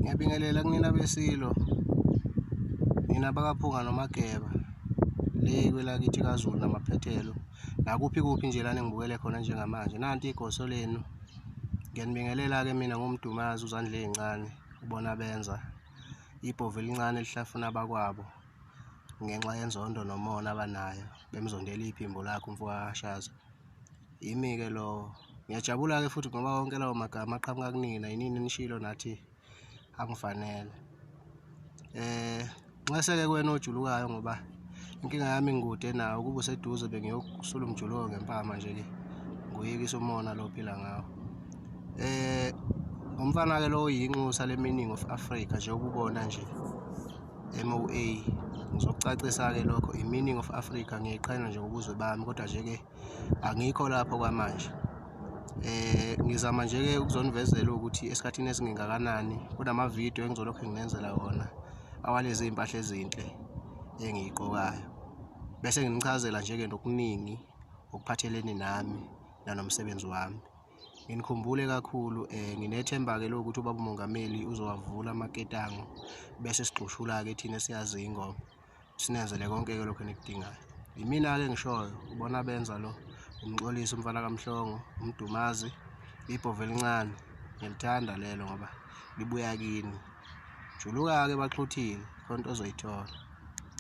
Ngiyabingelela kunina beSilo, nina bakaPhunga noMageba, le kwelakithi kaZulu namaphethelo, nakuphi kuphi nje lana engibukele khona njengamanje. Nanti igoso lenu. Ngiyanibingelela-ke mina nguMdumazi uZandla Ey'ncane, ubona benza ibhovu elincane elihlafuna abakwabo ngenxa yenzondo nomona abanayo, bemzondela iphimbo lakhe umfo kaShaza. Yimi-ke lowo. Ngiyajabula-ke futhi ngoba wonke lawo magama aqhamuka kunina, yinina enishilo nathi angifanele. Nxese-ke kuwena ojulukayo ngoba inkinga yami ngikude nawe, ukuba useduze bengiyokusula umjuluko ngempama nje-ke, nguyekise umona lo ophila ngawo. Ngumfana-ke lo oyinxusa le-Meaning of Africa njengoba ubona nje M_O_A. Ngizokucacisa-ke lokho, i-Meaning of Africa ngiyayiqhenya nje ngobuzwe bami kodwa nje-ke angikho lapho kwamanje. Ngizama nje-ke ukuzonivezela ukuthi esikhathini esingengakanani kunamavidiyo engizolokhu nginenzela wona awalezi iy'mpahla ezinhle engiy'gqokayo. Bese nginichazela nje-ke nokuningi okuphathelene nami nanomsebenzi wami. Nginikhumbule kakhulu nginethemba-ke lokuthi ubaba uMongameli uzowavula amaketango bese sigxushula-ke thina esiyaziyo ingoma. Sinenzele konke-ke lokhu enikudingayo. Yimina-ke engishoyo, ubona benza lo, uMxolisi umfana kaMhlongo, uMdumazi, ibhovu elincane. Ngiyalithanda lelo ngoba libuya kini. Juluka-ke baxhuthile, khona into ozoyithola.